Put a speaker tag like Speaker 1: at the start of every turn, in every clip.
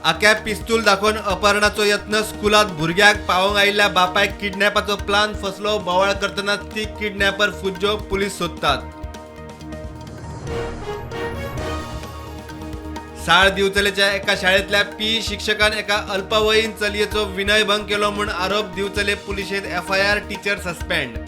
Speaker 1: आक्या पिस्तूल दाखोवन अपहरणाचो यत्न. स्कुलात भुरग्याक पावोवंक आयिल्ल्या बापायक किडनॅपाचो प्लान फसलो. बोवाळ करतना ती किडनॅपर फुज्जो. पुलीस सोदतात. साळ दिवचलेच्या एका शाळेंतल्या पी शिक्षकान एका अल्पवयीन चलयेचो विनयभंग केलो म्हूण आरोप. दिवचले पुलिशेंत एफआयआर. Teacher suspend.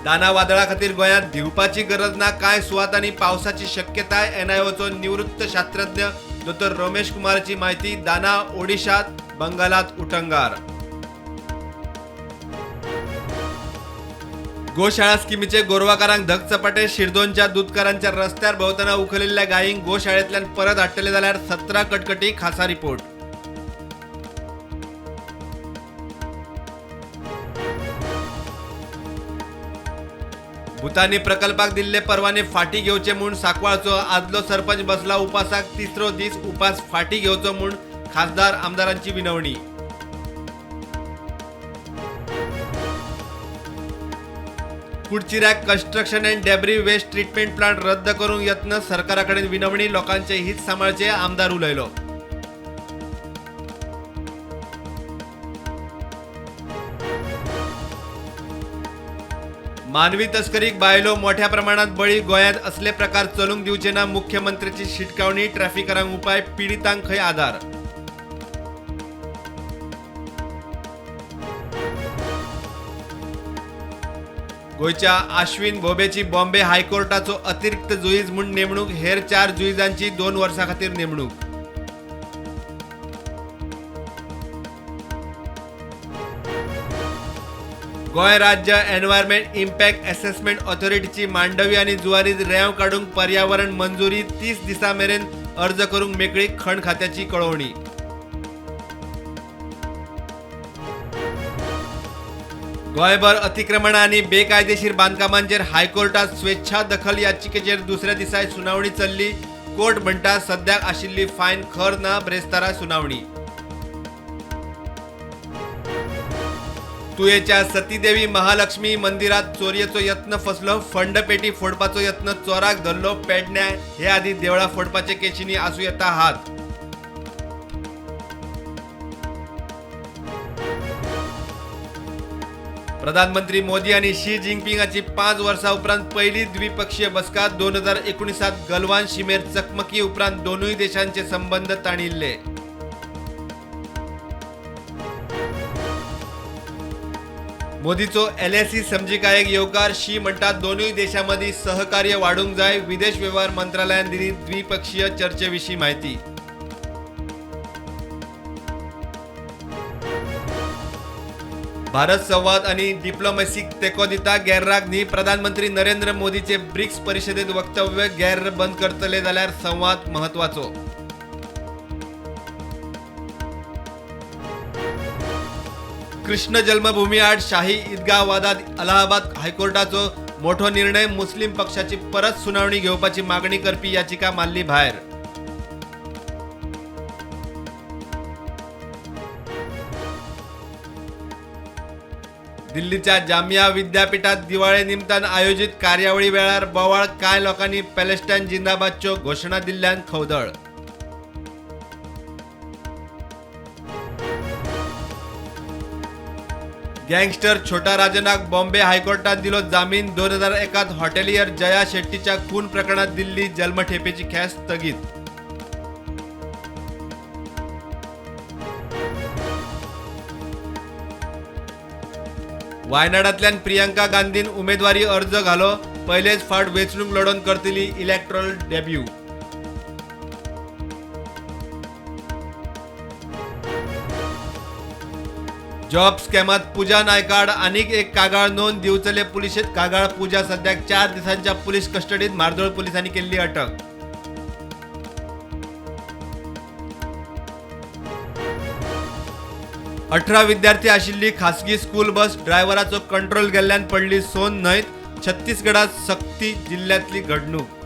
Speaker 1: दाना वादळा खातीर गोंयांत भिवपाची गरज ना. कांय सुवातांनी पावसाची शक्यताय. एनआयओचो निवृत्त शास्त्रज्ञ दोतोर रमेश कुमाराची माहिती. दाना ओडिशात, बंगालात उटंगार. गोशाळा स्किमीचे गोरवाकारांक धगचपाटे. शिरदोनच्या दुदकारांच्या रस्त्यार भोंवतना उखलिल्ल्या गायींक गोशाळेंतल्यान परत हाडटले जाल्यार 17 कटकटी. खासा रिपोर्ट. भूतानी प्रकल्पाक दिल्ले परवाने फाटी घेवचे म्हूण सांकवाळचो आदलो सरपंच बसला उपासाक. तिसरो दीस उपास फाटी घेवचो म्हूण खासदार आमदारांची विनवणी. कुडचिऱ्याक construction and debris waste treatment plant रद्द करूंक यत्न. सरकारा कडेन विनवणी. लोकांचे हित सांबाळचे. आमदार उलयलो. मानवी तस्करीक बायलो मोठ्या प्रमाणात बळी. गोंयांत असले प्रकार चलूंक दिवचे ना. मुख्यमंत्र्याची शिटकावणी. ट्रॅफिकरांक उपाय, पिडितांक खंय आधार. गोंयच्या आश्विन भोबेची बॉम्बे हायकोर्टाचो अतिरिक्त जुईज म्हूण नेमणूक. हेर 4 जुईजांची 2 वर्सां खातीर नेमणूक. गोंय राज्य एनवायरमेंट इम्पॅक्ट असेसमेंट ऑथॉरिटीची मांडवी आनी जुवारीत रेंव काडूंक पर्यावरण मंजुरी. 30 दिसां मेरेन अर्ज करूंक मेकळीक. खण खात्याची कळोवणी. गोंयभर अतिक्रमणां आनी बेकायदेशीर बांदकामांचेर हायकोर्टात स्वेच्छा दखल याचिकेचेर दुसऱ्या दिसाय सुनावणी चल्ली. कोर्ट म्हणटा सद्याक आशिल्ली फायन खर ना. ब्रेस्तारा सुनावणी. तुयेच्या सतीदेवी महालक्ष्मी मंदिरात चोरयेचो यत्न फसलो. फंडपेटी फोडपाचो यत्न चोराक धरलो. पेडण्या हे आदी देवळां फोडपाचे केशींनी आसूं येता हात. प्रधानमंत्री मोदी आनी शी जिनपिंगाची 5 वर्सां उपरांत पयली द्विपक्षीय बसका. 2019 गलवान शिमेर चकमकी उपरांत दोनूय देशांचे संबंद ताणिल्ले. मोदीचो एलएसी समजिकायेक येवकार. शी म्हणटा दोनूय देशां मदीं सहकार्य वाडूंक जाय. विदेश वेव्हार मंत्रालयान दिली द्विपक्षीय चर्चेविशीं माहिती. भारत संवाद आनी डिप्लोमसीक तेंको दिता. गैरराग न्ही. प्रधानमंत्री नरेंद्र मोदीचे ब्रिक्स परिशदेत वक्तव्य. गैर बंद करतले जाल्यार संवाद म्हत्वाचो. कृष्ण जन्मभूमी आड शाही ईदगाह वादात अलाहाबाद हायकोर्टाचो मोठो निर्णय. मुस्लिम पक्षाची परत सुनावणी घेवपाची मागणी करपी याचिका मारली भायर. दिल्लीच्या जामिया विद्यापीठात दिवाळे निमतान आयोजित कार्यावळी वेळार बोवाळ. कांय लोकांनी पॅलेस्टायन जिंदाबादच्यो घोशणा दिल्ल्यान खवदळ. गँगस्टर छोटा राजनाक बॉम्बे हायकोर्टान दिलो जामीन. 2001 हॉटेलियर जया शेट्टीच्या खून प्रकरणात दिल्ली जन्मठेपेची ख्यास्त स्थगीत. वायनाडांतल्यान प्रियंका गांधीन उमेदवारी अर्ज घालो. पयलेच फावट वेंचणूक लढोवन करतली इलेक्ट्रॉल डेब्यू. जॉब स्कॅमात पूजा नायकाड आनीक एक कागाळ नोंद. दिवचले पुलिशेंत कागाळ. पूजा सद्याक 4 दिसांच्या पुलीस कस्टडीत. म्हार्दोळ पुलिसांनी केल्ली अटक. 18 विद्यार्थी आशिल्ली खासगी स्कूल बस ड्रायव्हराचो कंट्रोल गेल्ल्यान पडली सोन न्हंयत. छत्तीसगडात सक्ती जिल्ह्यांतली घडणूक.